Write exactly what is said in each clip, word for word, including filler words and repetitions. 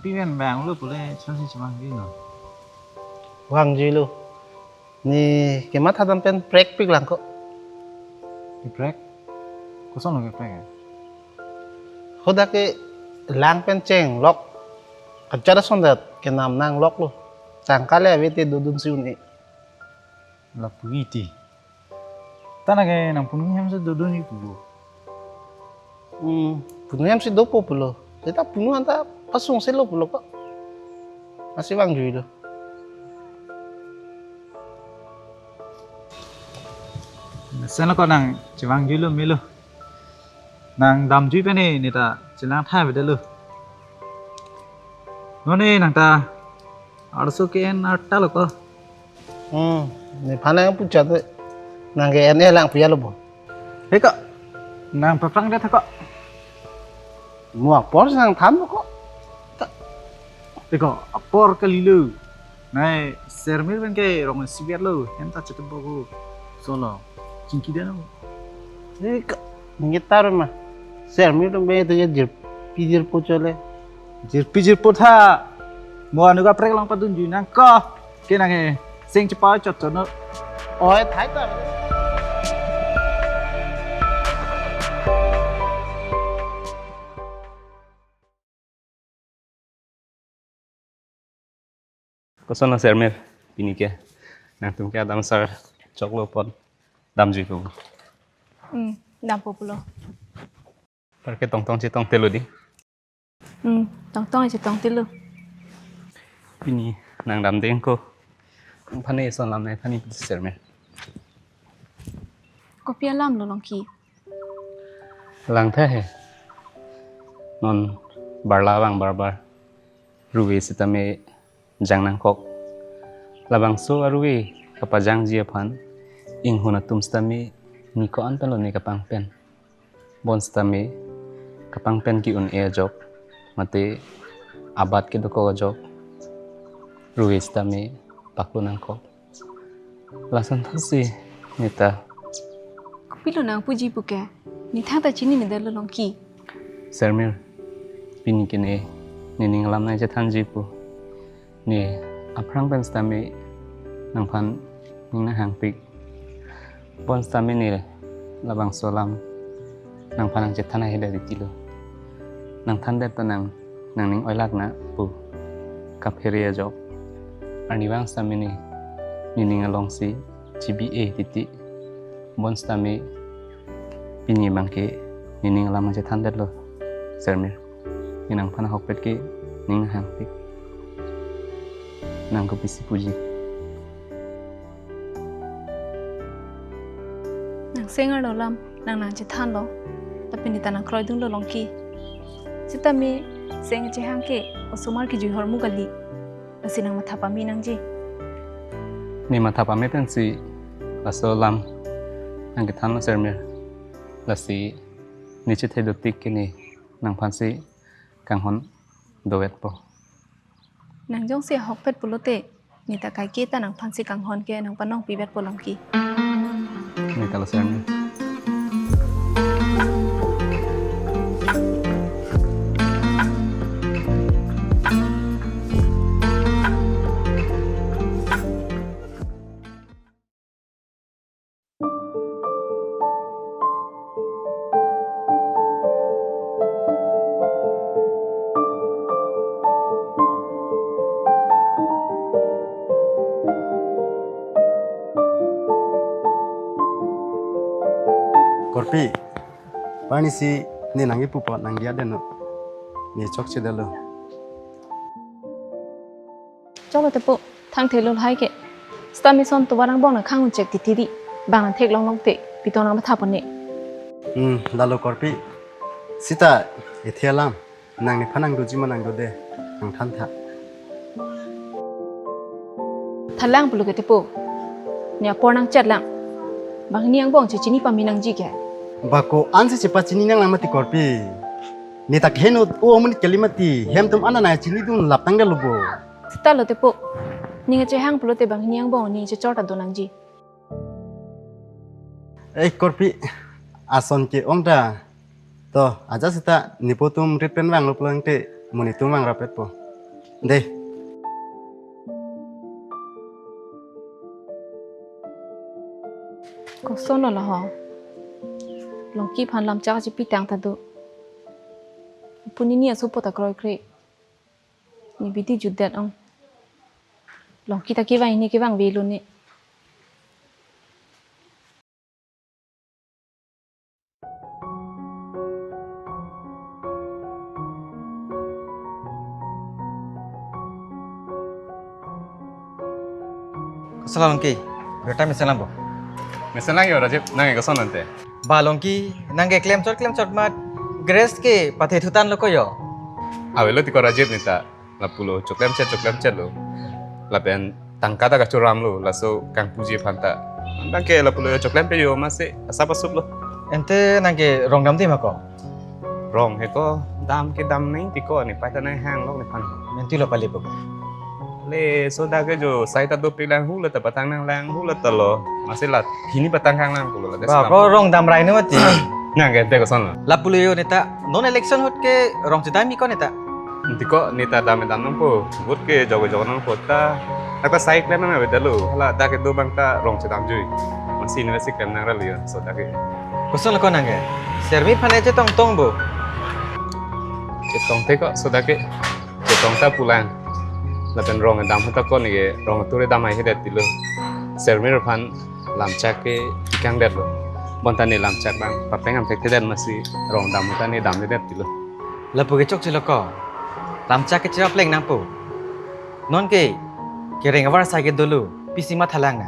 Pi pen vanglo pule chonsi chevangjuilo. Vangjuilo. Ne kematha dam pen prekpik lang ko. Keprek? Kosonlo keprek? Hadak ke lang pen chenglok. Kachara sondat kenam nangloklo. Tangka le ave te dodunsi un-e. Lapu iti. Tanake nang punu hemsi dodunji pupo. Hmm, punu hemsi dopo pulo. Seta punu anta pasung selo pulo ko. Lasi vangjuilo. Seno ko nang chevangjuilo melo. Nang damjui pen ne ta chelang tha vedetlo. Non ne nang ta arso ke-en arta lo ko. Hmm, nephan nangpuchot te nang ke-en-e lang pia lo bo. He ko, nang paprang det ko. Mo apor si nang than ko. Ta. He ko, apor kalilo. Nai, Sermir pen ke rong sibet lo, hem ta chetep bo ko. Solo, chingki den lo. He ko, ningit tar ma. Sermir pen be to ya jirpi jirpo chole. Jirpi jirpo tha. Mo anu kaprek along padunjui nang ko. Ke nang e, seng chepa chot chot no. Oi, thai ta. Kosonlo Sermir, pini ke nangtum ke adam asar choklo pon damjui po. Hmm, dampo pulo. Par ke tongtong chetongtelo di. Hmm, tongtong chetongtelo. Pini nang damde ko. Nangphan ne eson lam nangphan ne putsi Sermir. Kopi alam lo Longki? Lang tha he. Non barla vang barbar. Ruve sitame jang nangkok. Labangso aruve kapajangji aphan inghun atum sitame ne ko-an pen lo ne kapangpen. Bonsitame kapangpen ke-un-e ajok, mate abat kedokok ajok, ruve sitame paklo nangkok. Lason thasi ne ta. Kopilo nangpuji puke? Ne thangta chininedetlo Longki. Sermir, pini ke ne, nening alam nangchethanji pu. Ne aphrang pen sitame nangphan ning nanghangpik. Bonsitame ne labangso alam nangphan nangchethan ahedet titilo. Nangthandet ta nang, nangning oilak na pu. Kaphere ajok. Arnivang sitame ne, nening alongsi chibi-e titi. Bonsitame pini abang ke nening alam nangchethandetlo, Sermir. Ne nangphan ahokpet ke ning nanghangpik. Nang kopisi puji? Nang seng arlo alam nang nangchethanlo. Tapi ne ta nangkroidunlo Longki. Sitame seng chehang ke osomar kejui ahormu kali. Lasi nang matha pame nangji. Ne matha pame pensi laso alam nangkethanlo Sermir. Lasi ne chethe dotik ke ne nangphansi kanghon dovetpo. Nang jongsi ahokpet pulote, ne ta kaike ta nangphansi kanghon ke nangpanong pivetpo Longki. Ne ta lo Sermir. Korpi, parnisi ne nangkipu apot nangdiya deno. Ne chokchedetlo. Choklo tepo, thangthelo lahai ke. Sitame son tovar angbong nangkhang unchek titi di. Bang nangtheklong longte, pi tong nangmatha pon ne. Hmm, lalo Korpi. Sita, ethe alam. Nang nephan nangdoji ma nangdode. Nangthantha. Thalang pulo ke tepo. Ne apor nangchetlang. Banghini angbong chechini pame nangji ke. Ba ko-ansi chepachini nanglang mati Korpi. Ne ta keheno o amonit kali mati, hem atum an nangchinidun lap tangdet lo bo. Sita lo tepo. Ning kachehang pulote banghini angbong ning chechor ta do nangji. Eh, Korpi, ason ke-ong ta. To, ajat sita nepo atum rit pen vanglo pulote, mo netum vangrapetpo. De. Koson lo ho. Longki aphan lamchak chepitang ta do. Pini ni asopo ta kroikre. Ne bidi jutdet ong. Longki ta kevang ne kevangvelo ne. Koson Longki, birta mesen lang bo. Mesen lang yo Rajib, nang koson ante? Ba Longki, nang ke klemchot klemchot mat, grass ke pathe thutan lo ko yo. Avelo tiko Rajib neta. Lapulo choklemchet choklemchet lo. Lapen tangka ta kachoram lo, laso kangpuji aphan ta. Nang ke lapulo choklem pe yo masi asap asup lo. Ante nang ke rong damde ma ko? Rong he ko dam ke dam nai tiko ne pai ta nang hang lok nephan. Menti lo pali po. Le soda ke jo sai ta dopik lang hu la ta patang nang lang hu la ta lo. Masi la hini patang kang lang pulo la. Ba ko rong dam rai ne mati. Nang ke ante koson lo. Lapulo yo neta non election ahut ke rong chedam mi ko neta. Tiko neta dam dam nangpo, vote ke jok jok nangpo ta. Neta sai klem nang ave ta lo. Hala dak kedo abang ta rong chedam jui. Masi ne masi klem nang ra liyo, soda ke. Koson lo ko nang ke? Sermir aphan ne chetong tong bo. Chetong te ko, soda ke. Chetong ta pulang. Lapen rong dam ta ko ne ke, rong ture dam hai hedet tilo. Sermir aphan lamchak ke ikang det lo. Bonta ne lamchak abang, papeng am thek thedet masi rong dam ta ne dam thedet tilo. Lapu ke chokche lo ko. Lamchak ke chira pleng nangpo. Non ke kereng avarsai ke dolo, pisi mathalang na.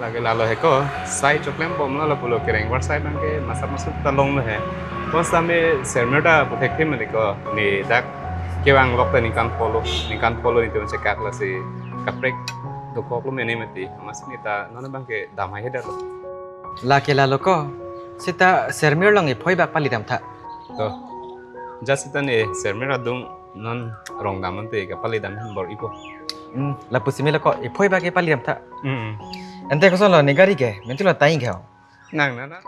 Lake lalo he ko, sai choklem bom lo lapulo kereng avarsai abang ke masap masuk ta long lo he. Ko same sermir ta puthek them ni ko, ne dak kevang lok ta ningkan polo, ningkan polo ni tun chekak lasi kaprek dokok lo mene mati. Masi neta non abang ke dam hai hedet lo. Lake lalo ko, seta sermir along ephoi bak pali dam tha. To, just seta ne sermir adung non rong dam ante kapali dam hin bor-ipo. Hmm, lapu simi lo ko, ephoi bak ke pali dam tha. Hmm. Ante koson lo ne gari ke, menti lo tai ke. Nang na na.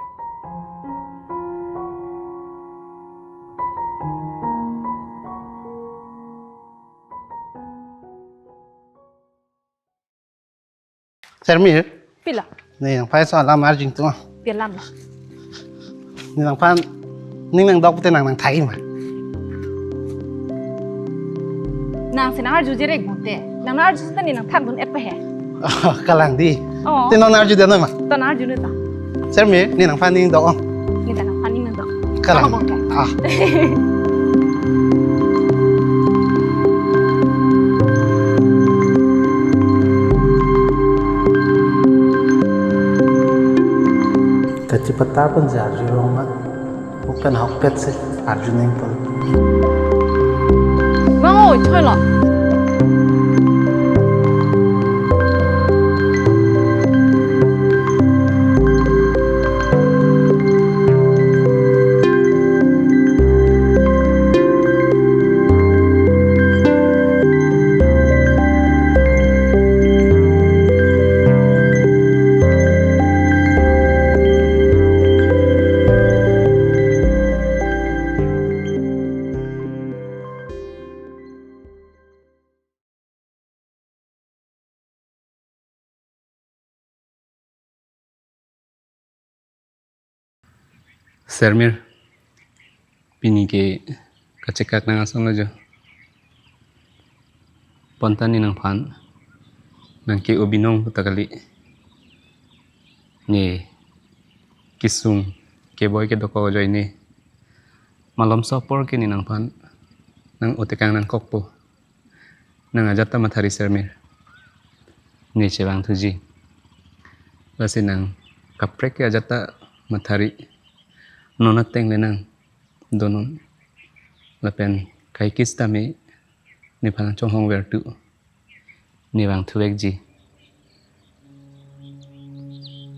Sermir. Pila. Ne nangphan laso alam arjing tu. Pila ma. Ne nangphan ning nangdok pute nang nangthai ma. Nang si nang arju jerek bote. Nang nang arju seta ne nangthak dun-et pa he. Kalang di. Oh. Te non arju de no ma. To nang arju ne ta. Sermir, ne nangphan ning dok ong. Ne ta nangphan ning dok. Kalang. Ako bangke. Ah. Kachipatap pen si arju rong ma. Open hokpet si arju neng pon. Bang oi, choi lo. Sermir, pini ke kachekak nang ason lo jo. Bonta ne nangphan nang ke-o binong puta kali. Ne kesung keboi kedokok ajoine. Malomso apor ke ne nangphan nang-o tekang nangkokpo. Nang ajat ta mathari Sermir. Ne chevang thuji. Lasi nang kaprek ke ajat ta mathari. Non ateng le nang donon. Lapen kaikis tame nephan chonghong vertu. Ne vang thuvekji.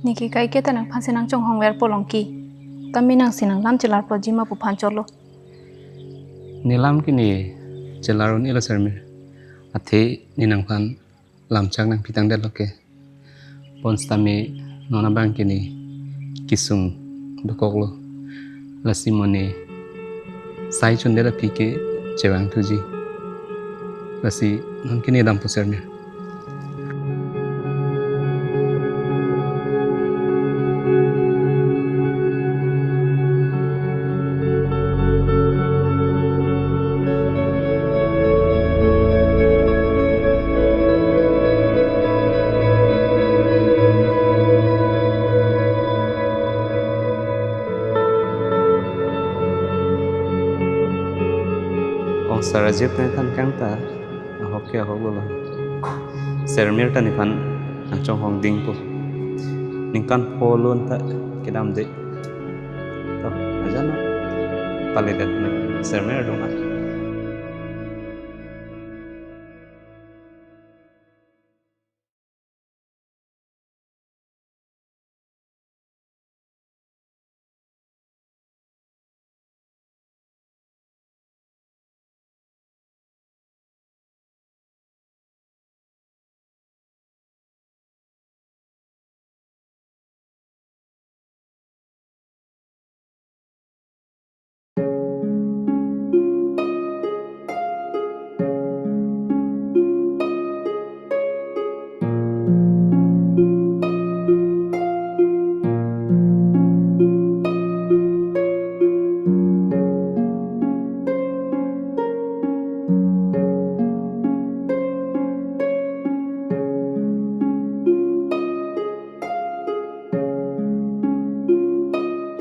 Ne ke kaike ta nangphan si nang chonghong verpo Longki. Tame nang si nang lam chelarpo ji ma pu phan cholo. Ne lam ke ne chelar un-e lo Sermir. Athe ne nangphan lamchak nangpitang det lo ke. Bonsitame non abang ke ne kesung dokok lo. Lasi mo ne sai chundet aphi ke chevang thuji. Lasi non kini dampo Sermir. Ong Sarajit ne than kang ta, ahok ke ahok lo lo. Sermir ta nephan nangchonghong dingpo. Ningkan pholun ta kedamde. To, ajan paledet ne Sermir adung ah.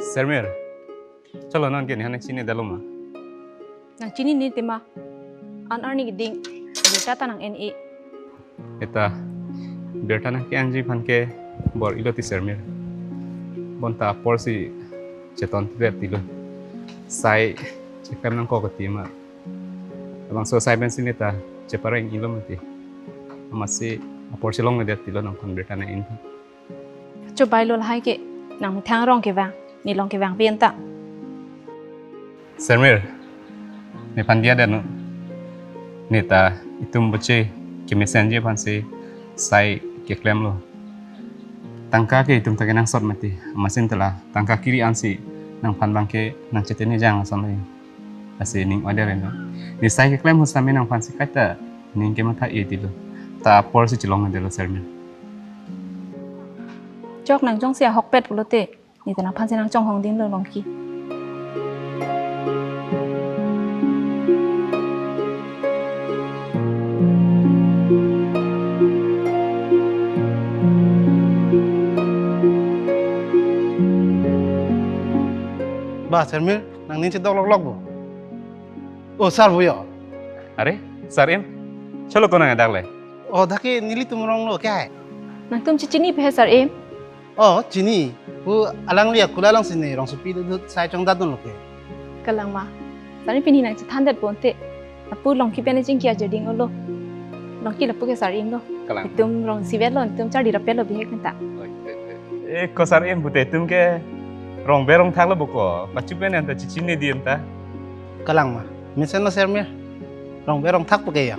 Sermir, chalo non ke nephan nangchinidetlo ma? Nangchinine tema. An arni keding, birta ta nang-en-e. Eta, birta nangke-enji aphan ke bor-ilo ti Sermir. Bonta apor si cheton tidet tilo. Sai cheklem nangkok ti ma. Labangso asai pensi neta chepareng-ilo mati. Amatsi apor chelongledet tilo nangphan birta nang-en. Chobailo lahai ke, nangmethang arong kevang, ne long kevang pen ta. Sermir, nephan diya dano. Neta itum boche kemesenji aphansi sai keklemlo. Tangka ke itum ta kenangsot mati, amatsi neta la tangka kiri ansi nangphan abangke nangchetene jang ason lo. Lasi ning order eno. Ne sai keklem ahut sami nangphansi kaita ning kematha-e tilo. Ta apor si chelongledetlo Sermir. Chok nang jongsi ahokpet pulote, ne ta nangphansi nangchonghong dinglo Longki. Ba, Sermir, nangning chedok loklok bo. Oh, sir bo yo. Are, Sar-im. Chalo ko nang dak le. Oh, dak ke nelitum arong lo kya hai? Nangtum chechini pe hai Sar-im? Oh, chini. Pu alangli akula alongsi ne rongsopi dudut sai chongdadunlo ke. Kalang ma. Sar-im pini nangchethandet bonte. Lapu Longki pen chingki aja ding-olo. Longki lapu ke Sar-im lo. Kalang. Itum rong isivet lo, itum charli rapet lo bihek menta. Eh, ko Sar-im pute itum ke rongbe rongthak lo bo ko. Pachu pen anta chechini di anta. Kalang ma. Mesen lo Sermir. Rongbe rongthak pu ke ya.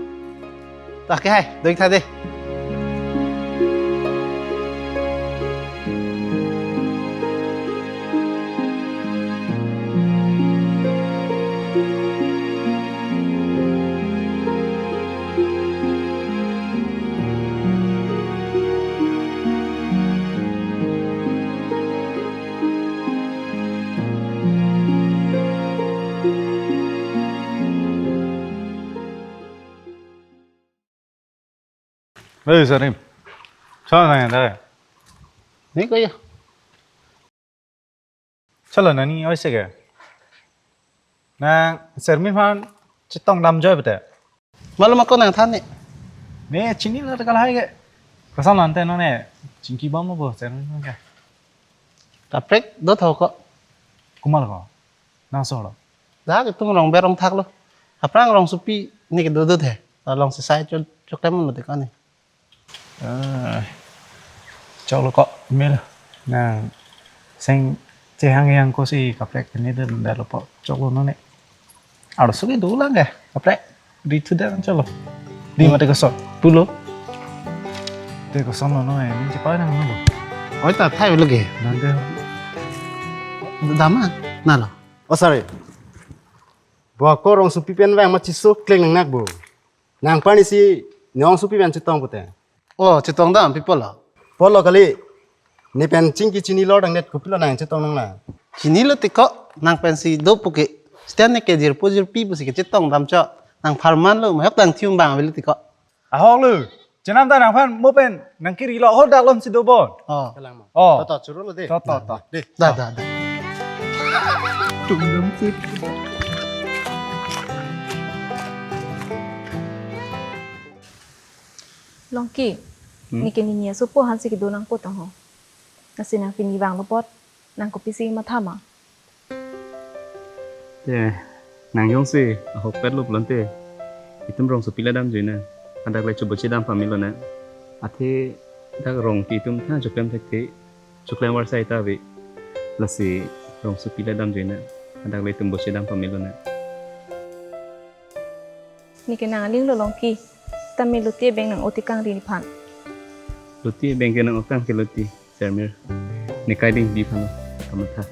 Ta ke hai, do-ik tha de. Hei, Sar-im. Chalo nang dak. Ne ko ya. Chalo nani oi se ke. Nang Sermir aphan chetong damjoi bete. Malum ako nangthan ne. Ne chinilo ta kalahai ke. Koson ante non ne. Chingki bom bo Sermir aphan ke. Kaprek do tho ko. Komat ko? Nang solo. Dak itum rongbe rongthak lo. Aphrang rongsopi ne ke dodot he. Alongsi sai cho, choklem lo te kani. Eh, choklo ko mil. Nang seng chehang yang ko si kaprek ne dun dalo po. Choklo non ne. Arloso ke dolang ke kaprek. Di thu dan choklo. Di mate koson. Pulo. Te koson lo non ne. Ni cepat nang nunggu. Oi ta thai lagi. Nang de. Dama. Nalo. Oh, sorry. Bo ako rongsopi pen vang ma chiso kleng nangnak bo. Nangphan isi ne ongsopi pen chetong pute. Oh, chetong dam, pi apotlo? Apotlo kali. Ne pen chingki chinilo tangdet, kopilo nang chetong nanglang? Chinilo tiko, nang pensi do puke. Setian ne ke jirpo jirpi pusi kechetong dam cho. Nang pharman lo, mahok dang thium bang avelo tiko. Ahok lo. Chenam ta nangphan mo pen nangkirilo, ho dak lom si dobon. Oh. Kalang mo. Oh. To, to, choro lo de. To, to, to. De. Da, da, da. Tum dam sip. Longki, Hmm? neke nini asopo aphansi kedo nangpo tang ho. Lasi nang pini vanglo apot, nang kopisi matha ma? Te, nang jongsi ahokpet lo pulote, itum rongsopi le damjui nang, hadak le choboche dam pame lonang. Athe dak rong ke itum tha choklem thekthe, choklem varsai ta ave. Lasi rongsopi le damjui nang, hadak le itum boche dam pame lonang. Neke nang aling lo Longki. Tame loti abeng nang-o tekang ri nephan. Loti abeng ke nang-o tekang ke loti, Sermir. Ne kai ding di aphan lo, kamatha.